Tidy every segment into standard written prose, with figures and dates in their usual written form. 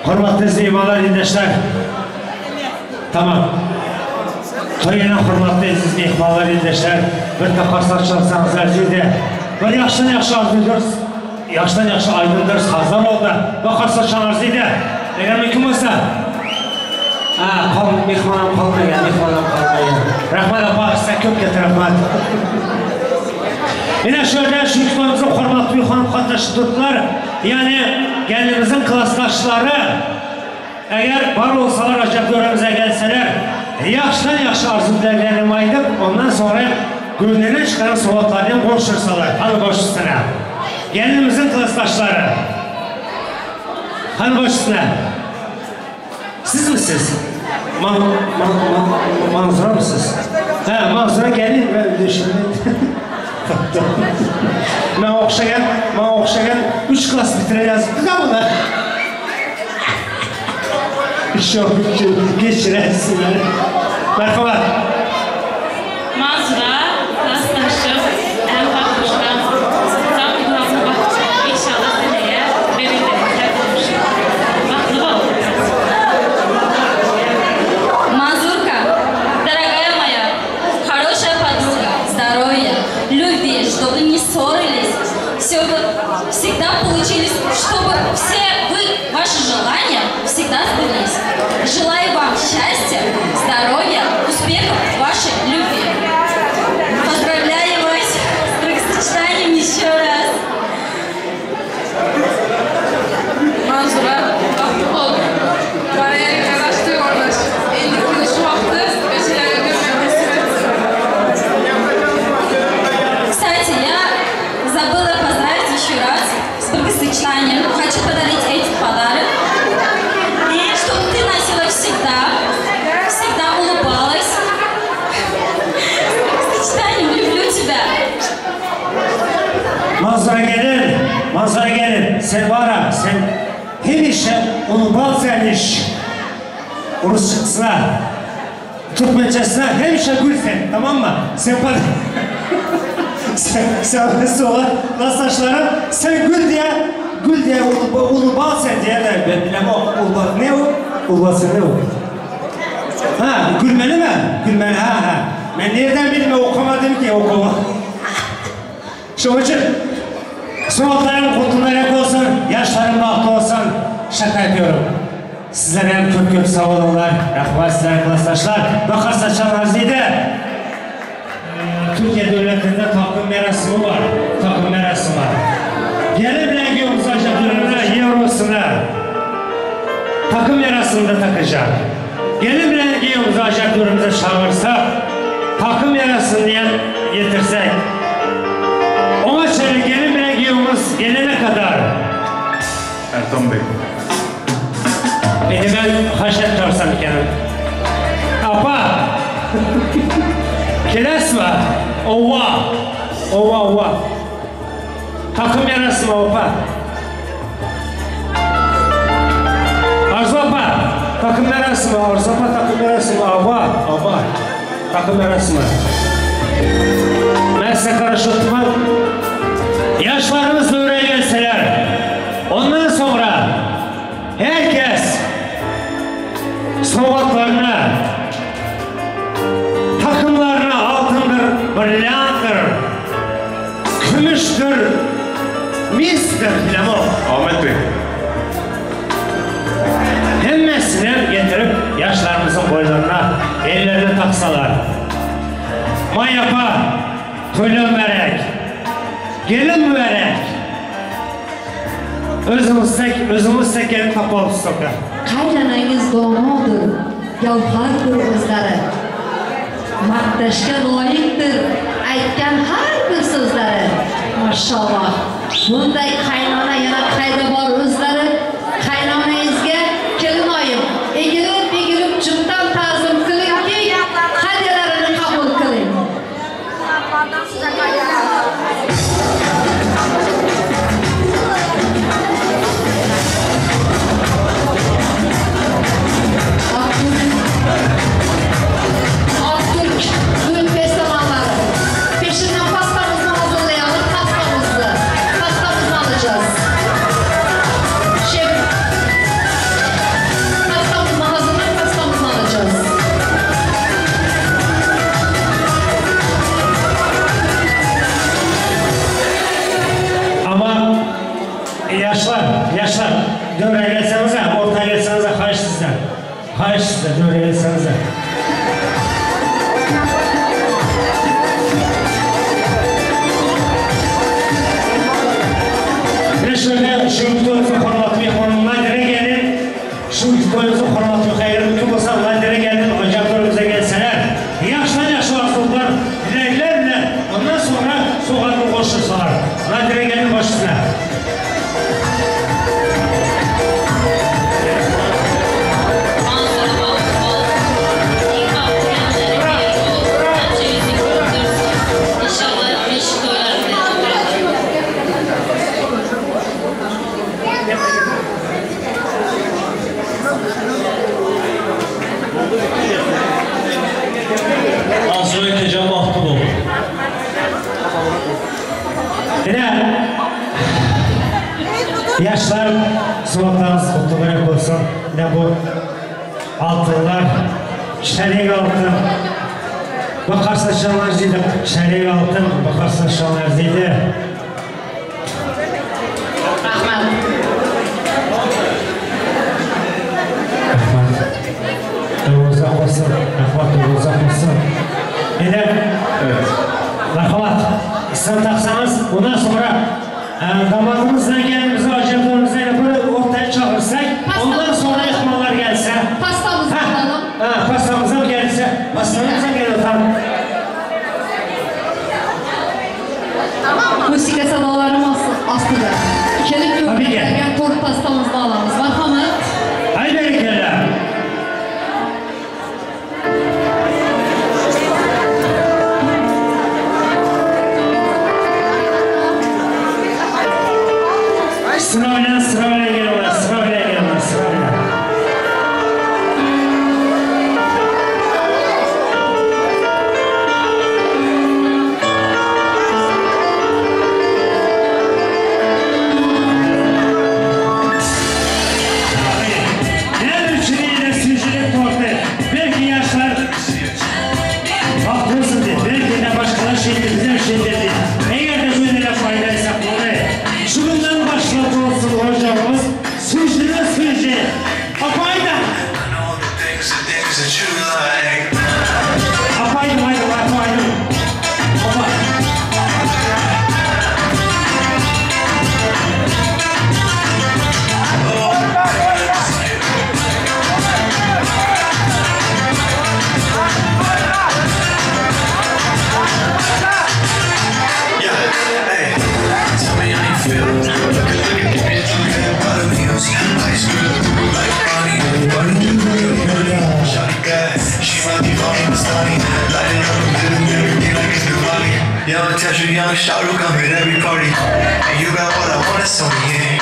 Hormatly mehmanlar, ildeşler. Tamam. Toýuna hormatly eziz mehmanlar, ildeşler. Bir qarsak çalsaňyz arzıydy. Bir ýagşydan ýagşy arzuwdyr. Ýagşydan ýagşy aýdymdyr, sazlar boldy. Bir qarsak çal arzıydy. Eger mümkin bolsa. Ha, kal, mehmanam kalmaýar, mehmanam kalmaýar. Rahmat apa, size köp köp rahmat. Ine şöyle şu toýumyza hormatly mehman gatnaşyp durdular. Ýagny gelinimizin klasdaşlary eger bar bolsalar ajap göremize gelseler, ýagşydan ýagşy arzuw dileglerini aýdyp, ondan soňra göwnüne çykaran sowgatlaryny gowşursalar, hany gowşursana. Gelinimizin klasdaşlary. Hany gowşursana. Siz misiniz? Man, man, man, Manzura mısınız? Ha, Manzura gelin ben düşündüm. Men okşayan, men okşayan 3 klas bitire yazıptı da buna. Şok geçirersin. Merhaba. Manzura, klasdaşım, ən baxmışdan, tam kulağına baxmışam. İnşallah senəyə bereketlə qovuşur. Baxtlı ol. Мазурка, дорогая моя, хорошая подруга, здоровья, любви, чтобы не ссорились, все бы всегда получились, чтобы все вы, ваши желания всегда сбылись. Желаю вам счастья, здоровья, успехов. sen bara, sen hemişe ulubal iş. Rusçasına, Türkmençesine hemişe gül sen, tamam mı? Sen sen, sen sonra saçlara sen gül diye, gül diye ulubal sen diye de ben bilmem o ulubal ne o? Ulubal sen ne o? Ha, gülmeli mi? Gülmeli, ha ha. Ben nereden bileyim okumadım ki okuma. Şunun için Soğukların kurtularak olsun, yaşların bahtı olsun. Şaka yapıyorum. Sizlere hem köp köp sağ olunlar. Rahmet sizler klasdaşlar. Bakarsa Çanarzi'de Türkiye devletinde takım merasimi var. Takım merasimi var. Gelin bilen ki saçlarına, eurosuna takım merasımında takacak. Gelin bilen ki ajaklarımıza çağırsak, takım yarasını getirsek, ona şöyle gelin bilen giyomuz gelene kadar. Ertan Bey. Beni ben haşet çağırsam bir kere. Apa! Kelesme! Ova! Ova ova! Takım yarası mı opa? Arzu apa! Takım yarası mı? Arzu apa takım yarası mı? Ava! Ava! Takım yarası mı? Ben size karıştırmam. Yaşlarımız böyle gelseler, ondan sonra herkes sovgatlarını, takımlarını altındır, brilyanttır, gümüştür, mistir filan o. Ahmet Bey. Hemmesini getirip yaşlarımızın boylarına ellerine taksalar. Mayapa, toyla mübarek, gelin mübarek. Özümüz tek gelin tapalım soka. Qaynanangiz domodir, gavhardir o'zlari. Maqtashga loyiqdir aytgan har bir so'zlari. Mashalloh. Bunday qaynona yana qayda bor o'zlari? Qaynonangizga kelinoyim, egilib egilib jimdan ta'zim qilingki, hadyalarini qabul qiling. Aktürk düğün festivalları. Peşinden pastamızı hazırlayalım, pastamızı. Pastamızı alacağız. Şef, pastamızı hazırlayıp pastamızı alacağız. Ama yaşlar, yaşlar, dövreye gelsenize, ortaya gelsenize, xahiş sizden. Xahiş sizden, dövreye gelsenize. Ve şöyle şu toyumuzu hürmetli mehmanım Nadire gelin. Şu toyumuzu hürmetli hayırlı kim olsa Nadire gelin, ocaklarımıza gelseler. Yaşlar yaşlı asıllar, dileklerle ondan sonra soğanın koşursalar. Nadire gelin başına. İnşallah meşhur toylarında. Arzu edeceğim bahtı bol. Yine yaşlar soğuklarınız kutlu mübarek olsun. Yine bu altınlar, şerik altın. Bakarsa şanlar ziydi, şerik altın, bakarsa şanlar ziydi. Rahmat. Rahmat. Uzak olsun, rahmat uzak olsun. Yine Evet. Rahmat. Sen taksanız bundan sonra damadımızla gelinimizi, acemlerimizi böyle ortaya çağırsak, ondan sonra mehmanlar gelse. Pastamızı Ha, alalım. Ha, pastamıza gelse, pastamıza gel tamam. Musiqa sadolarım ostida. Kelib Tabii ki. ko'rgan to'rt pastamızı olamiz. Marhamat. Hay berekella. Sınav Young Tesha, young Shahrukh, I'm at every party. And you got what I want, it's on yeah.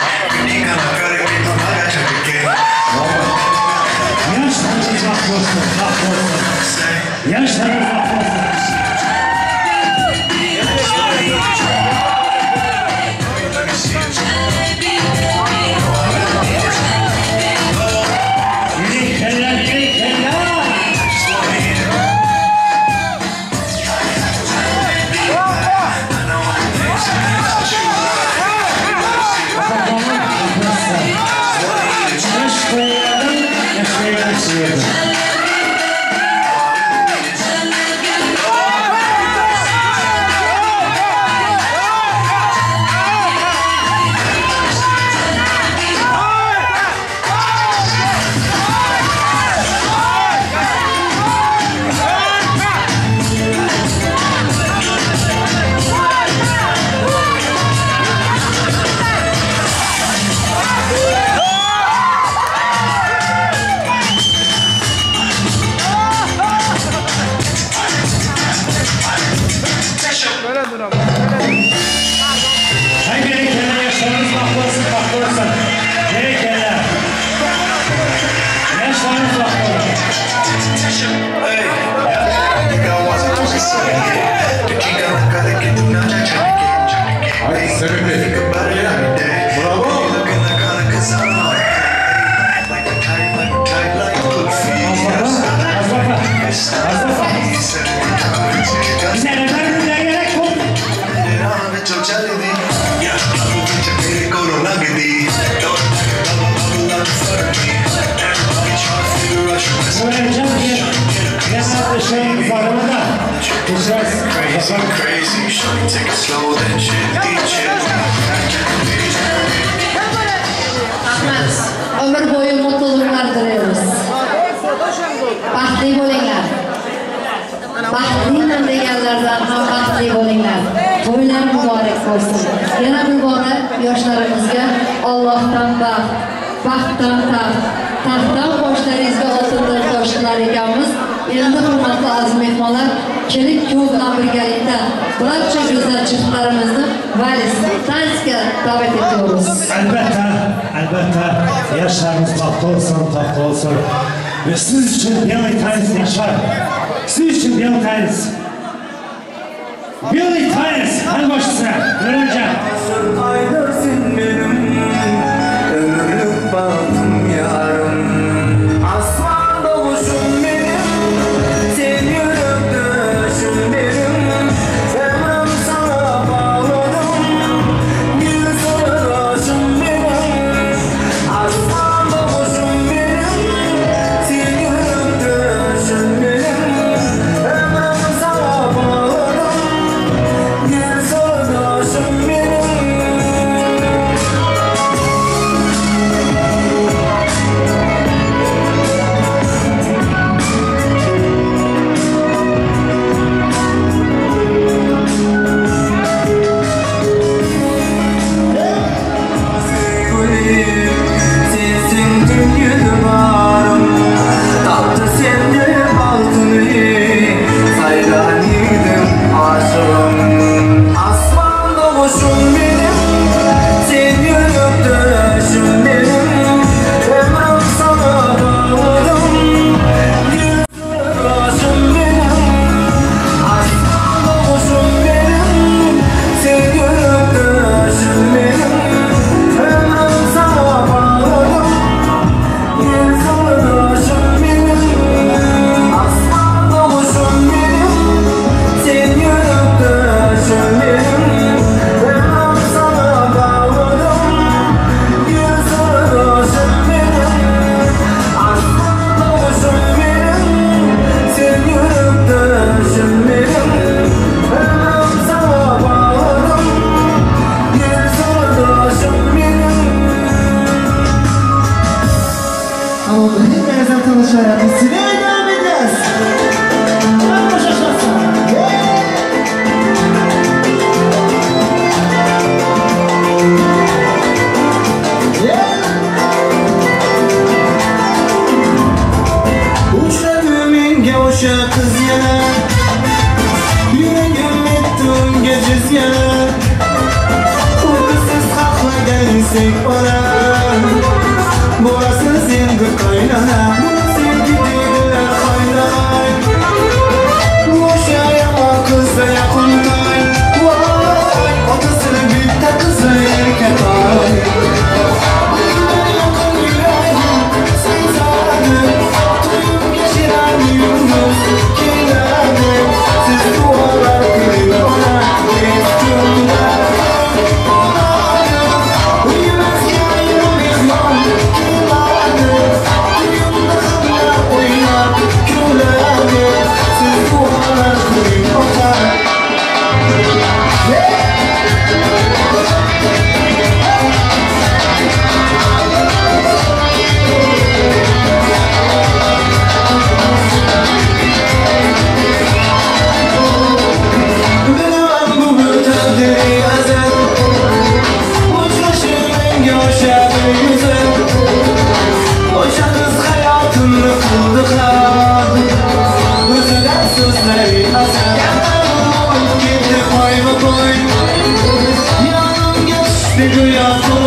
You got my credit, get the I got you again. Yaşlarınız bahtlı olsun, bahtlı olsun. Yaşlarınız bahtlı olsun. Yürek eller, yürek eller. Yaş koyalım, yaş koyalım size. Hay bereketli yaşlarınız bahtlı olsun, bahtlı olsun. Bereketli. Yaşlarınız bahtlı olsun. Hey, nigga, I wasn't supposed to say yeah. The king got gotta get the nudge, I tryna get, tryna get. Haydi Semih Bey. Think about it every day. Bravo. You looking like all cause I'm like, like a tight, like a tight, like Goofy. Bize neler günler gerek yok. Öğreneceğim bir genel şey varımı da geçeceğiz. Crazy, crazy, shawty take it slow, then shifty, chill. Rahmat. Ömür boyu mutluluklar diliyoruz. Baxtli bo'linglar. Baxtliman deganlardan ham baxtli bo'linglar. To'ylar muborak bo'lsin. Yana bir bora yoshlarimizga Allohdan baxt, baxtdan taxt, taxtdan boshlaringizga oltindan toshlar ekanmiz. Endi hurmatli aziz mehmonlar, kelin kuyov bilan birgalikda barcha go'zal chiqishlarimizni vals, tansga da'vat ediyoruz. Elbette, elbette yaşlarınız bahtlı olsun, tahtlı olsun. Ve siz için Белый танец yaşar. Siz için Белый танец. Белый танец, hadi başlasın. Göreceğim. Aydırsın benim Ömürlük bahtım yarım Aslan doğuşum benim Sen yürek düşüm benim Ömrüm sana bağladım Bir sarılaşım benim Aslan doğuşum benim Sen yürek düşüm benim Ömrüm sana bağladım Bir sarılaşım benim.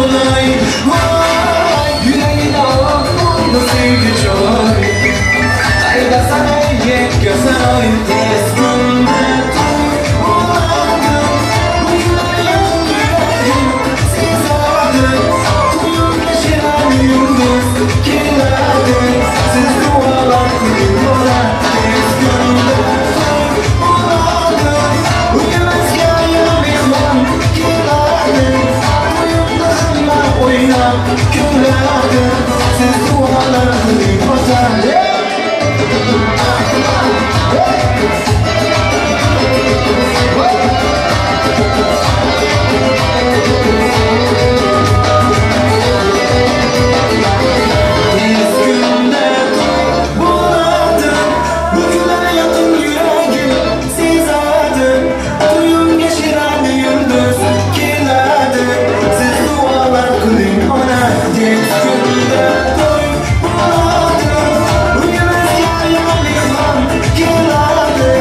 bolaý Waý ýüregine ot boldy söýgi çory Gaýda saňa ýetge saý Tez günde toý bolady Bu ýüregim ýüregim syzady Toýumda şirin ýyldyz geladi Siz dualar kylyň ola Tez günde toý bolady Öýümizge myhman geladi Toýumda hemme oýnap güladi Siz dualar kylyň ola Tez günde toý bolady Bu güne ýakyn ýüregim syzady Toýumga şirin ýyldyz geladi Siz dualar kylyň ona Tez günde toý bolady Öýümizge myhman geladi.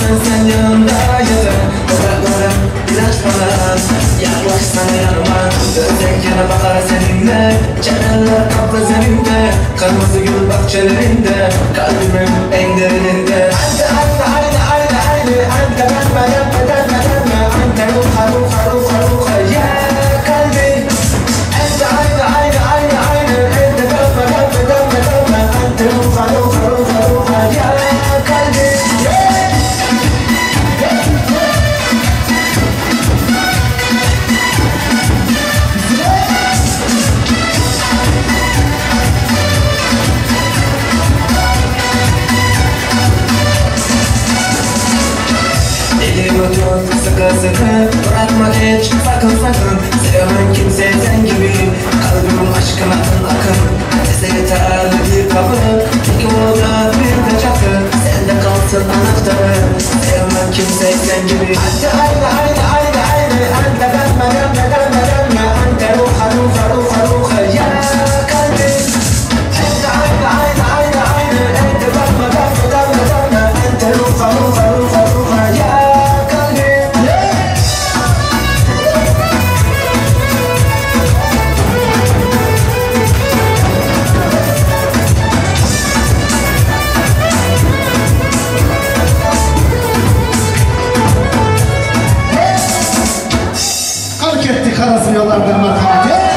Sen yanımda yeter Dudaklarım ilaç bana Yaklaşsana yanıma Dönsek yana bahar seninle Çemenler kaplı zeminde Kırmızı gül bahçelerinde Kalbimin en derininde Ante ante aynı aynı aynı Ante benme denme denme denme Ante ruha ruha ruha ruha Ya kalbi Ante aynı aynı aynı aynı Ante denme denme denme denme Ante ruha ruha ruha ruha Ya kalbi Yeah. Elimi tut sıkı sıkı Bırakma hiç sakın sakın Sevmem kimse sen gibi Kalbimin aşkına akın akın Bize yeterli bir kapı İki oda bir de çatı Sende kalsın anahtarı Sevmem kimse sen gibi Ante aynı aynı aynı aynı Ante denme denme denme denme Ante ruha ruha ruha ruha Ya kalbi Ante aynı aynı aynı aynı Ante denme denme denme denme Ante ruha ruha ruha ruha Ya kalbi Yeah. Kalk etti karası yollardır merhamet.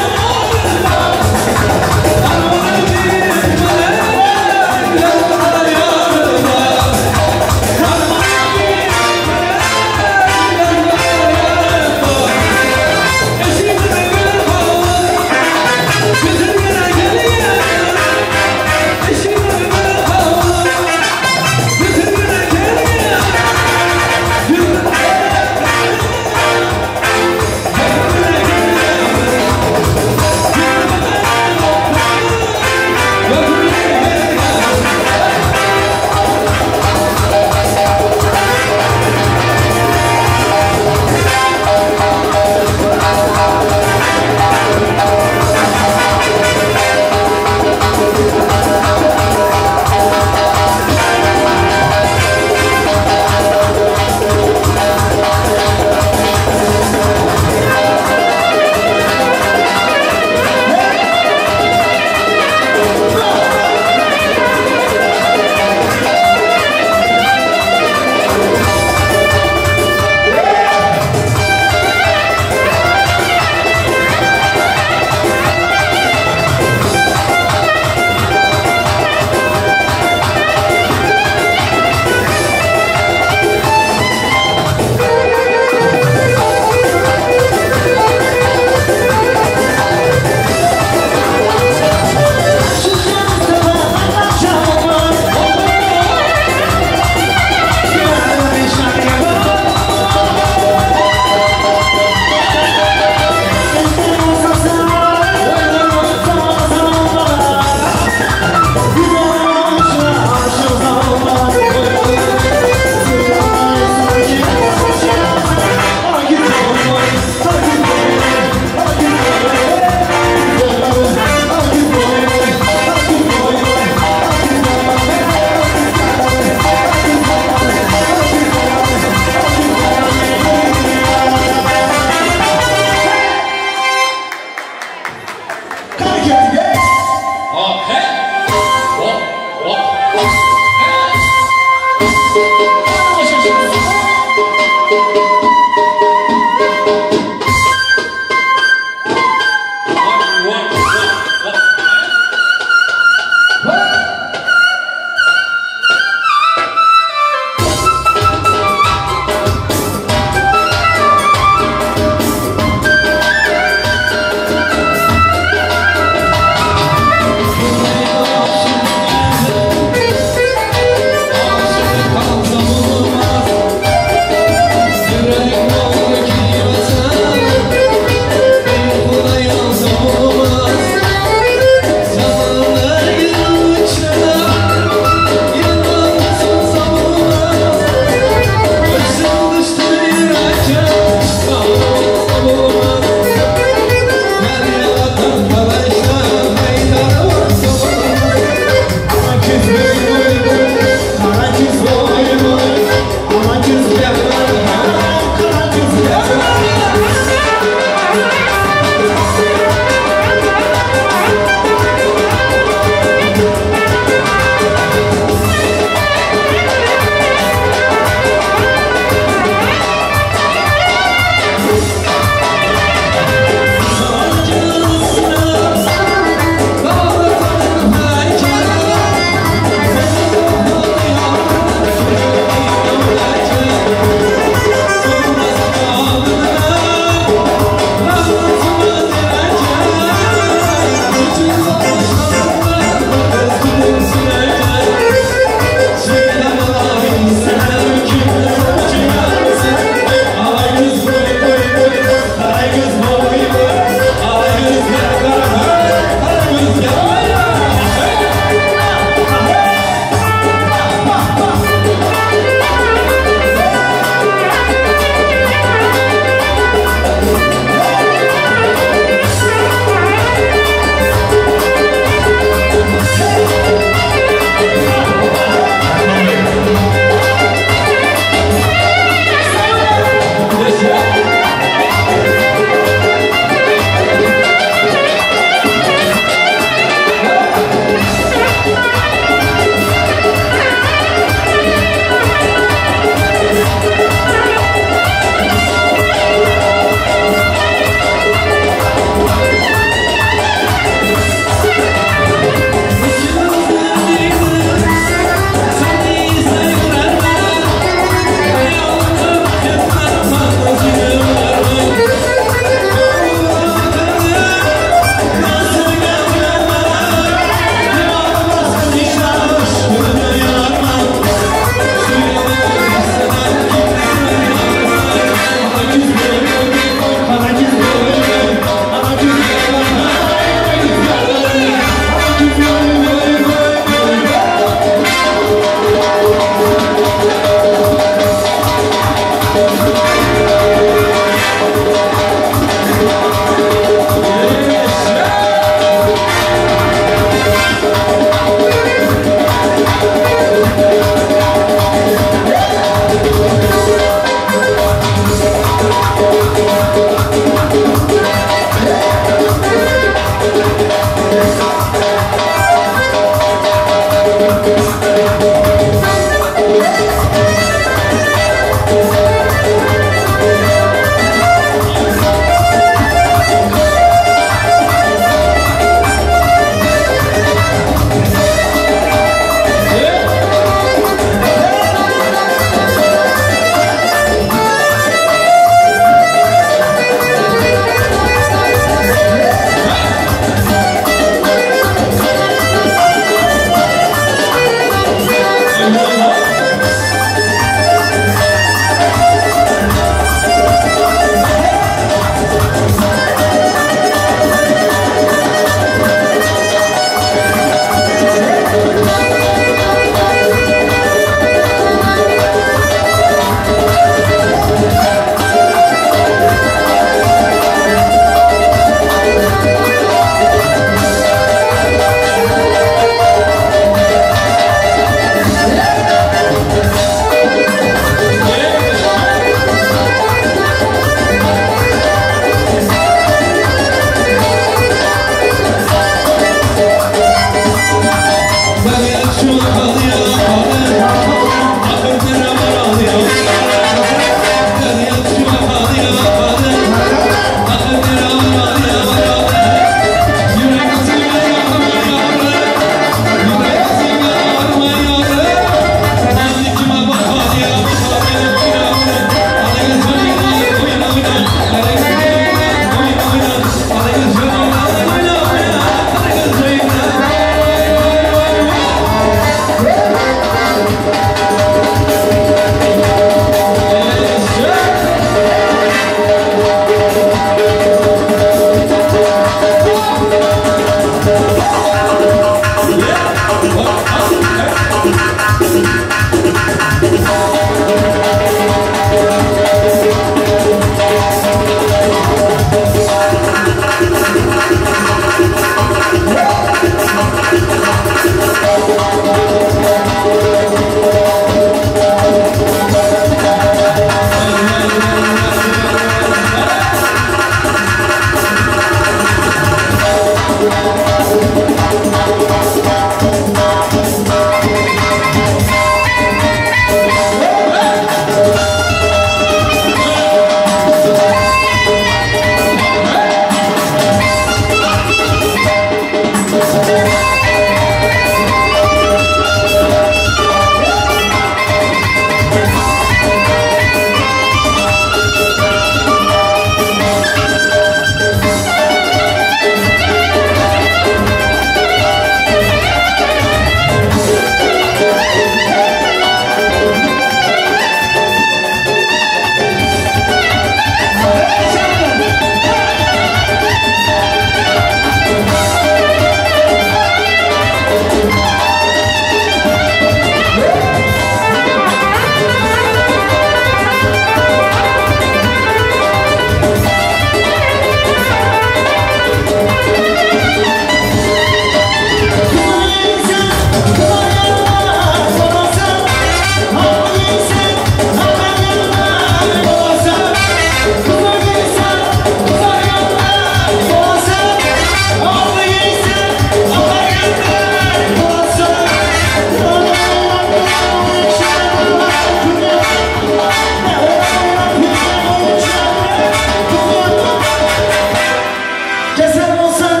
Kesel bolsan,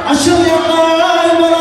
açıl yanlar bana.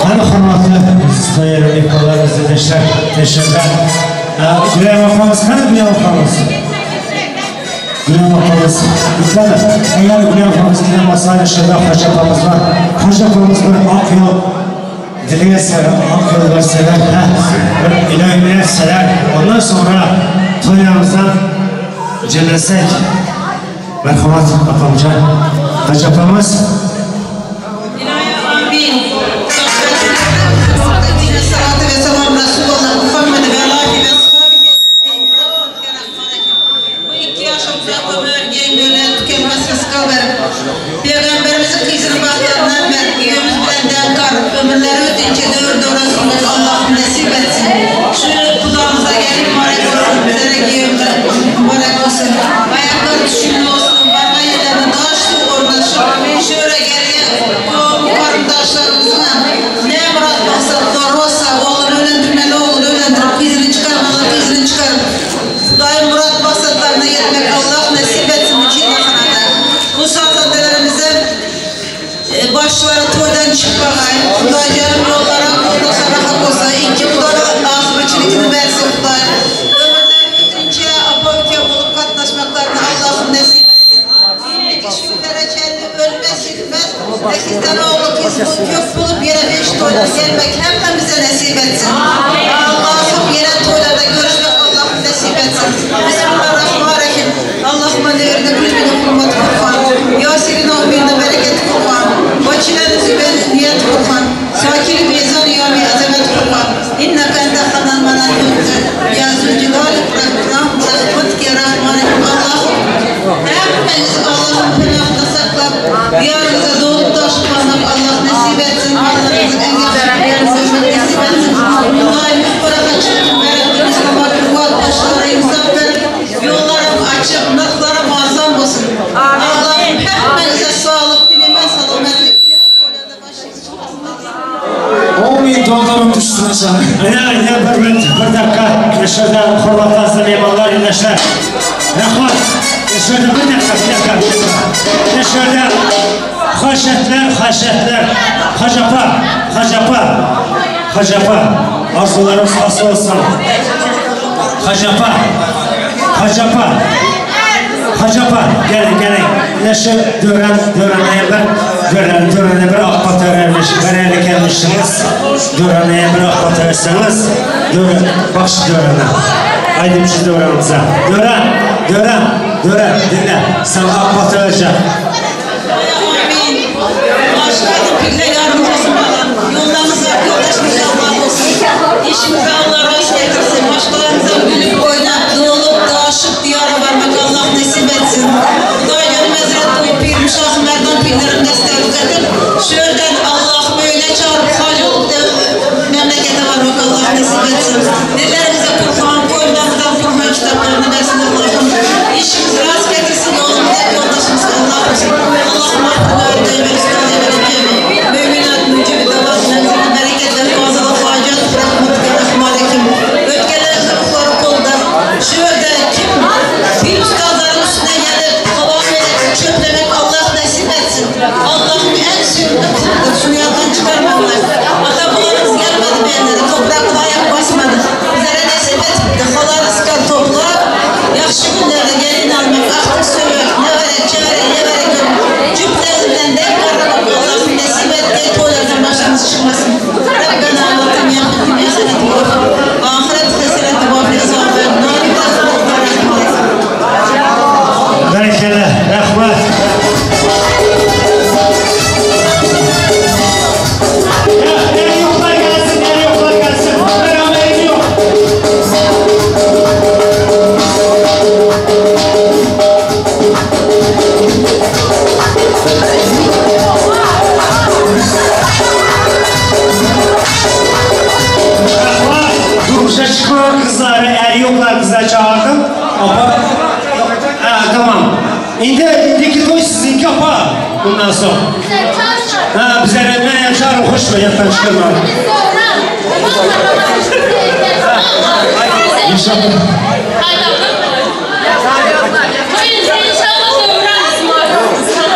Qani hurmatli to'ylar mehmonlar, izdaşlar, teşekkürler. Gülen opamiz, qani Gülen opamiz? Gülen opamiz, lütfen eğer Gülen opamiz kelmasa, inşallah Hoca opamiz var. Hoca opamiz bir oq yo'l dilasalar, oq yo'l bersalar, bir ilohiy etsalar, ondan sonra to'ylarimizdan jimlasak. Marhamat opamjon, Hoca opamiz. Salatu ve selam Resulullah Muhammed ve alihi ve ashabihi Bu iki yaşım uzak ömür, gen dönen, tükenmez rızka ver. Peygamberimizin kızını bahtlarından ver. Üyemiz bilen denkar, ömürleri ötünce dövür doğrasını Allah nasip etsin. Şu kulağımıza gelin. şurada hormatly aziz mehmanlar, ildeşler. Rahmat. Şurada bir dakika, bir dakika, bir dakika. Şurada haşetler, haşetler. Hacapa, hacapa, hacapa. Arzularımız asıl olsun. Hacapa, hacapa. Hacapa, gelin gelin. Neşe dören, döreneye bir, dören, dörene bir akbat vermiş, vererek gelmişsiniz. Döreneye bir akbat verseniz, dören, baş dörene. Haydi bir dörenimize. Dören, dören, dören, dinle. Sen akbat vereceğim. Amin. Başlayın pirle yardımcı olsun bana. Yollarınıza yoldaşımız Allah olsun. İşimize Allah rast getirsin. Başkalarınıza gülüp oynap, dolup, daşıp diyara varmak Allah nasip etsin. Xuday görmez Rabbi pir, Şah Merdan pirlerin desteği edip, şuradan Allah böyle çağırıp hacı olup da memlekete varmak Allah nasip etsin. Dillerimize Kur'an, koyunlarımızdan Kur'an kitaplarını versin Allah'ım. İşimizi rast getirsin, yolumuza yoldaşımız Allah olsun. Allah'ım hakkını öldüğü ve üstadı ve Müminat, mücibi, davat, menzili, bereketler, fazla, facat, rahmet ve rahmalekim. Ötkeler, ruhları kolda. Şöyle kim bir ustazların üstüne gelip havam edip çöplemek Allah nasip etsin. Allah'ın en sevimli kuludur. Şunu yoldan çıkarmadılar. Ata babalarımız gelmedi benlere. Toprakla ayak basmadı. Bizlere nasip etti. Haları sıkan toprağa. Yaxşı günlerde gelin almak, artık sövmek, ne verek, çeverek, ne verek. Cüplerinden denk karamak Allah'ın nasip etti. Toylardan başımız çıkmasın. Rabbena ve dünya haseneti ve ahiret haseneti ve fil azabın nar. Berekella, rahmat. Ya, yer yoklar gelsin, yer yoklar gelsin. Beraberim yok. Rahmat. Durmuşa çıkıyor kızları, er yoklar kızlar çağırdım. Apa, ha, tamam. İndi, indiki toy sizinki apa. Bundan sonra. Ha, bize ben yaşarım, hoş mu? Yattan çıkarma.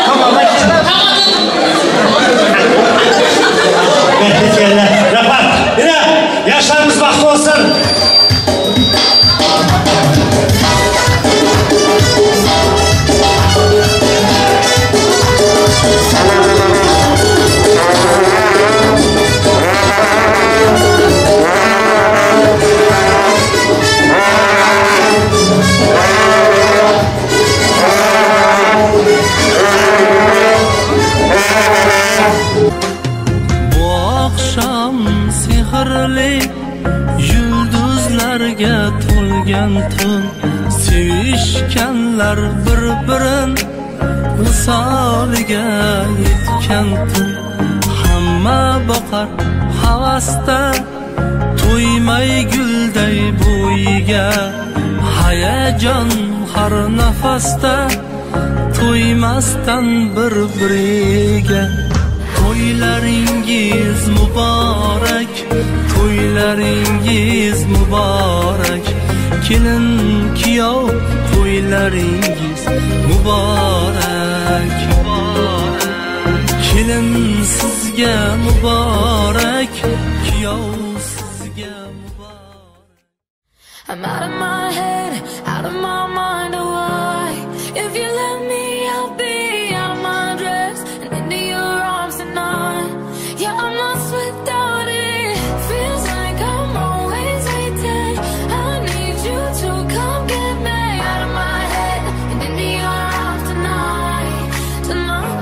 Tamam, Bereket yerler. Rahmat. Yine yaşlarımız bahtı olsun. Bu akşam sehrli yulduzlarga to'lgan tun sevishganlar bir-birin visoliga yetgan tun hamma boqar havasda to'ymay gulday bo'yiga hayajon har nafasda to'ymasdan bir-biriga To'ylaringiz muborak, to'ylaringiz muborak. Kelin kuyov to'ylaringiz muborak. Kelin sizga muborak, kuyov sizga muborak. I'm out of my head, out of my mind, oh why? If you let me, I'll be out of my dress and into your arms tonight. Yeah, I'm lost without it. Feels like I'm always waiting. I need you to come get me out of my head and into your arms tonight, tonight.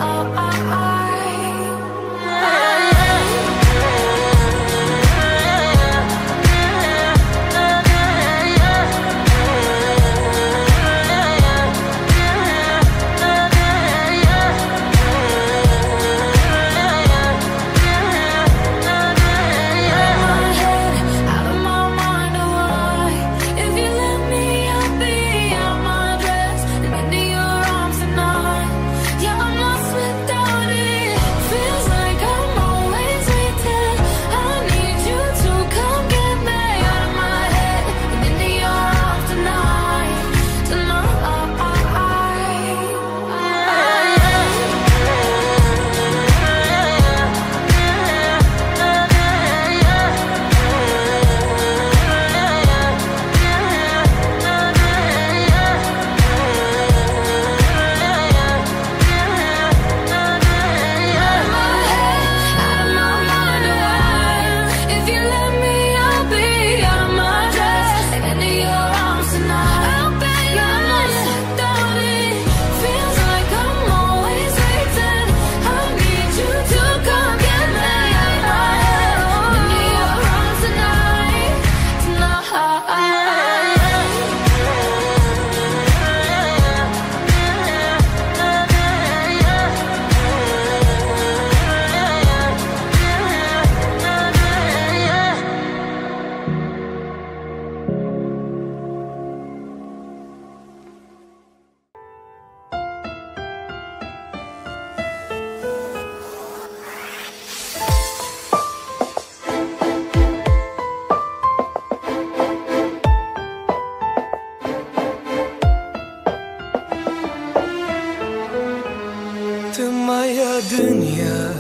Dünya,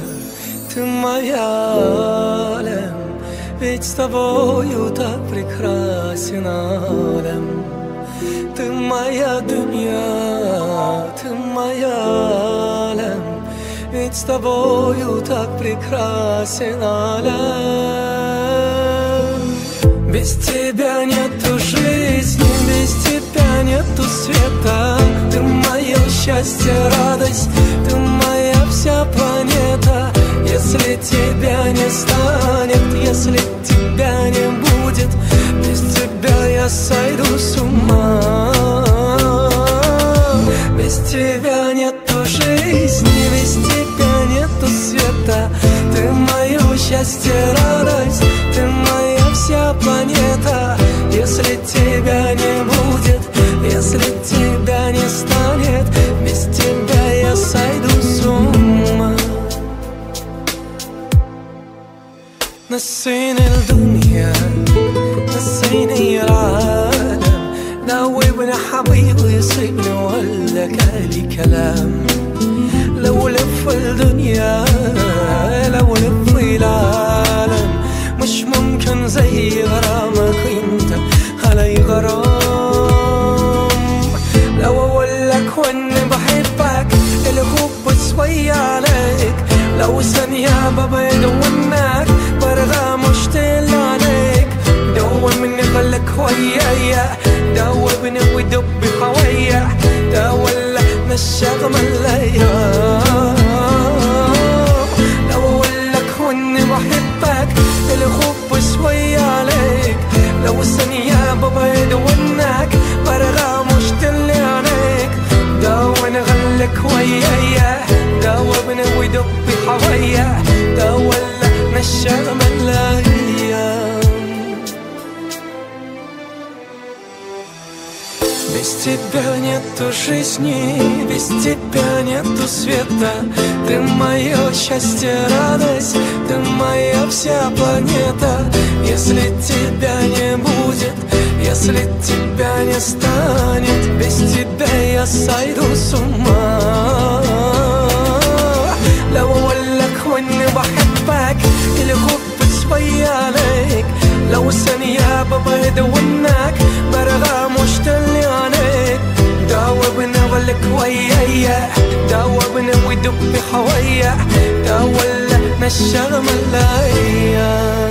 ты моя alem Ведь с тобою так прекрасен alem Ты моя dünya, ты моя alem Ведь с тобою так прекрасен alem Без тебя нету жизни, без тебя нету света. Ты мое счастье, радость, ты моя вся планета. Если тебя не станет, если тебя не будет, без тебя я сойду с ума. Без тебя нету жизни, без тебя нету света. Ты мое счастье, радость, ты моя вся планета. Если тебя не будет, если тебя не станет, без тебя я сойду с ума. نسيني الدنيا نسيني العالم ناوبني حبيبي يصيبني ولا كالي كلام لو لف الدنيا لو لف العالم مش ممكن زي غرامك انت علي غرام لو اقول لك واني بحبك الحب شوية عليك لو ثانية ببعد عنك برغى مشتل عليك دومني خلك ويايا دوبني ودب حويا تولى نشغم الايام لو اقول لك واني بحبك الحب شوية عليك لو ثانية ببعد عنك برغى مشتل عليك دون غلك ويايا دوبني ودب حويا تولى نشغم الايام Без тебя нету жизни, без тебя нету света. Ты мое счастье, радость, ты моя вся планета. Если тебя не будет, если тебя не станет, без тебя я сойду с ума. لو اقول لك واني بحبك الحب شوية عليك لو ثانية ببعد عنك برغى مشتل عليك دوبني غلك ويايا دوبني ودب حويا تولى نشغم الايام.